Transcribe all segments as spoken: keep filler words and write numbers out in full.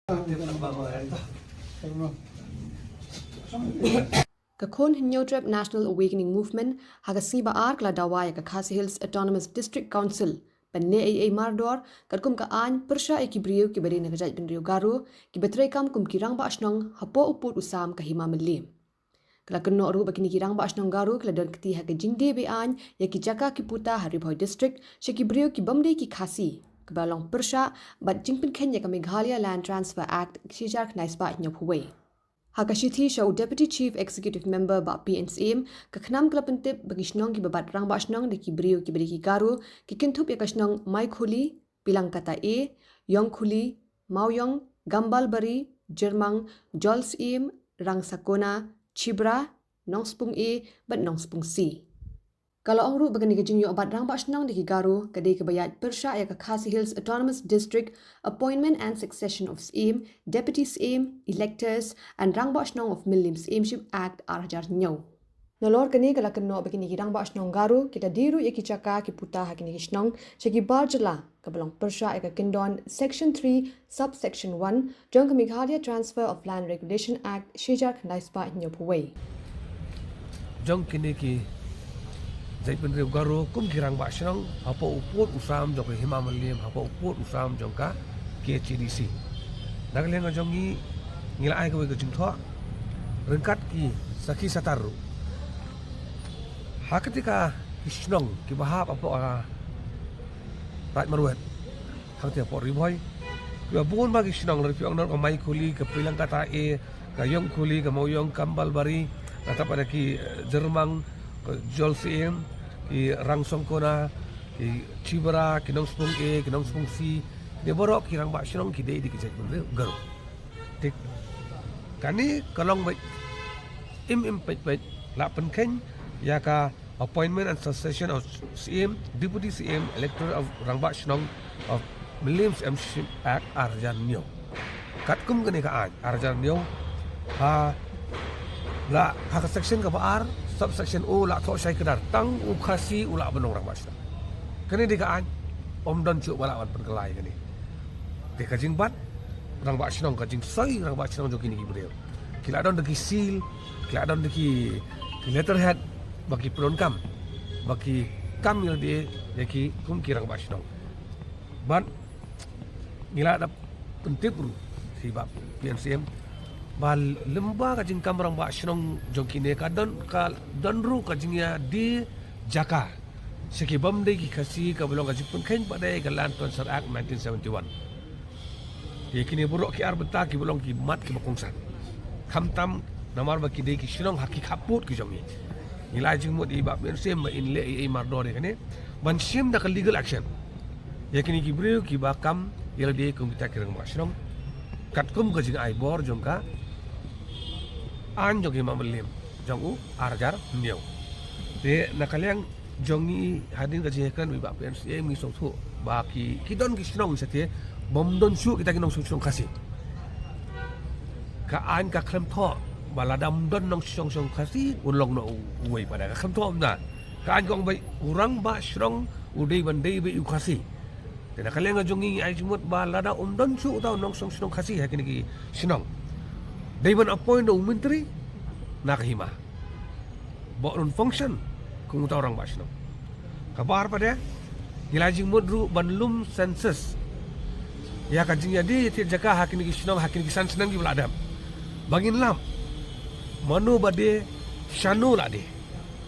Ka Khun Hynñiewtrep National Awakening Movement ha ka sngi ba ar ka la dawa ïa ka Khasi Hills Autonomous District Council ban leh ei ei mardor katkum ka aiñ pyrshah ïa ki briew kiba dei na ka jaitbynriew Garo kiba treikam kum ki rangbah shnong hapoh u pud u sam ka Hima Mylliem. Ka la kynnoh ruh ba kine ki rangbah shnong Garo ki la don kti ha ka jingdie be-aiñ ïa ki jaka ki puta ha Ri Bhoi District sha ki briew ki bym dei ki Khasi, kaba long pyrshah bad jingpynkheiñ ïa ka Meghalaya Land Transfer Act shi hajar khyndai spah hynñiewphew wei. Ha ka shithi sha u Deputy Chief Executive Member Bah P N Syiem, ka KHNAM ka la pyntip ba ki shnong kiba bat rangbah shnong da ki briew kiba dei ki Garo ki kynthup ïa ka shnong Maikhuli, Pilangkata A, Ïongkhuli, Mawiong, Gambalbari, Jirmang, Jolsyiem, Rangsakona, Chibra, Nongspung A bad Nongspung C. Ka la ong ruh ba kane ka jingïoh bat rangbah shnong da ki Garo ka dei kaba ïaid pyrshah ïa ka Khasi Hills Autonomous District Appointment and Succession of Syiem, Deputy Syiem, Electors and Rangbah Shnong of Mylliem Syiemship Act ar hajar hynñiew. Nalor kane ka la kynnoh ba kine ki rangbah shnong Garo ki da die ruh ïa ki jaka ki puta ha kine ki shnong sha ki bar jylla kaba long pyrshah ïa ka kyndon Section three, Subsection one jong ka Meghalaya Transfer of Land Regulation Act shi hajar khyndai spah hynñiewphew wei. Jong kine ki jaitbynriew Garo kum ki rangbah shnong hapoh u pud u sam jong ka Hima Mylliem, hapoh u pud u sam jong ka K H A D C. Na ka liang ka jong ngi, ngi la ai kawei ka jingthoh ryngkat ki sakhi satar ruh. Ha kata ka ki shnong kiba hap hapoh ka Raid Marwet, hangta hapoh Ri Bhoi, kiba bun ba ki shnong, lada phi ong na ka Maikhuli, ka Pilangkata A, ka Ïongkhuli, ka Mawiong, Gambalbari, lada pat ki, eh, Jirmang, ka Jolsyiem, ki Rangsakona, ki Chibra, ki Nongspung A, ki Nongspung C, kine baroh ki rangbah shnong ki dei da ki jaitbynriew Garo. Te kane ka long ba im im peit peit la pynkheiñ ïa ka Appointment and Succession of Syiem, Deputy Syiem, Elector of Rangbah Shnong of Mylliem Syiemship Act ar hajar hynñiew. Katkum kane ka aiñ ar hajar hynñiew, ha la, ha ka section kaba ar, subsection O la thoh shai kdar, tang u Khasi u lah ban long rangbah shnong. Kane dei ka aiñ, ym don shuh ba lah ban pynkylla ïa kane. Te ka jingbat rangbah shnong, ka jingsoi rangbah shnong jong kine ki briew, ki la don da ki seal, ki la don da ki, ki letterhead ba ki pyndonkam, ba ki kam ïa lade ïa ki kum ki rangbah shnong. Bad ngi la da pyntip ruh sha i Bah P N Syiem ba lyngba ka jingkam rangbah shnong jong kine ka don, ka don ruh ka jingïadie jaka sha ki bym dei ki Khasi kaba long ka jingpynkheiñ pat de ïa ka Land Transfer Act nineteen seventy-one. Ïa kine baroh ki ar bynta kiba long ki mat kiba kongsan. Khamtam namar ba ki dei ki shnong ha ki khappud ki jong ngi. Ngi la ai jingmut ïa i Bah P N Syiem ba in leh ei ei mardor ïa kane ban shim da ka legal action ïa kine ki briew kiba kam ïa lade kum kita ki rangbah shnong katkum ka jingai bor jong ka aiñ jong ka Hima Mylliem jong u ar hajar hynñiew. Te na ka liang jong ngi hadien ka jingïakren bad i Bah P N Syiem ngi sngewthuh ba ki, ki don ki shnong shatei bym don shuh kita ki nongshong shnong Khasi. Ka aiñ ka khlem thoh ba lada ym don nongshong shnong Khasi un long noh u, uwei pat de, ka khlem thoh kumta. Ka aiñ ka ong ba u rangbah shnong u dei ban dei beit u Khasi. Te na ka liang ka jong ngi ngi ai jingmut ba lada ym don shuh uta u nongshong shnong Khasi ha kine ki shnong, dei ban appoint da u myntri na ka hima ba un function kum uta u rangbah shnong. Kaba ar pat de ngi la ai jingmut ruh ban lum census ïa ka jingïadie ïathied jaka ha kine ki shnong, ha kine ki san shnong kiba la dep, ba ngin lap mano ba die, shano la die.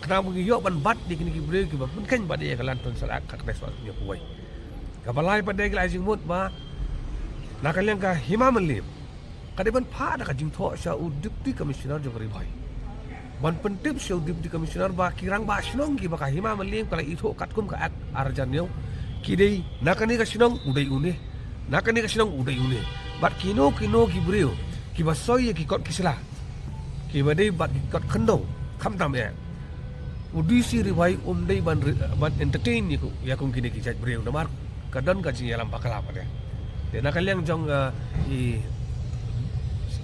Khnang ba ngi ïoh ban bat ïa kine ki briew kiba pynkheiñ pat de ïa ka Land Transfer Act ka khyndai spah hynñiewphew wei. Kaba lai pat de ngi la ai jingmut ba na ka liang ka Hima Mylliem ka dei ban phah da ka jingthoh sha u Deputy Commissioner jong ka Ri Bhoi ban pyntip sha u Deputy Commissioner ba ki rangbah shnong kiba ka Hima Mylliem ka la ithuh katkum ka Act ar hajar hynñiew ki dei na kane ka shnong u dei une, na kane ka shnong u dei une. Bad kino kino ki briew kiba soi ïa ki kot ki sla kiba dei bad ki kot khyndew, khamtam eh u D C Ri Bhoi um dei ban re-, ban entertain ïa ku, ïa kum kine ki jait briew namar ka don ka jingïalam bakla pat de. Te na ka liang jong, eh, i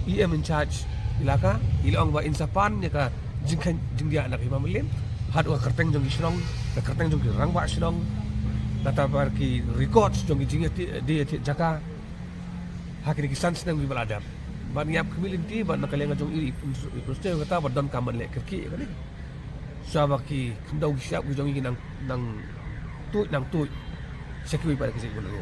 E M in charge ilaka i la ong ba in sa pan ïa ka jingkheiñ jingdiah na ka Hima Mylliem haduh ka kyrteng jong ki shnong, ka kyrteng jong ki rangbah shnong, nangta pat ki records jong ki jingïadie, die ïathied jaka. Ha kine ki san snem kiba la dep. Bad ngi ïap khmih lynti bad na ka liang ka jong i, i Prestone kata ba donkam ban leh kyrkieh ïa kane. Shuwa ba ki khyndew ki shyiap ki jong i ki nang, nang tuid, nang tuid sha kiwei pat ki jait bynriew.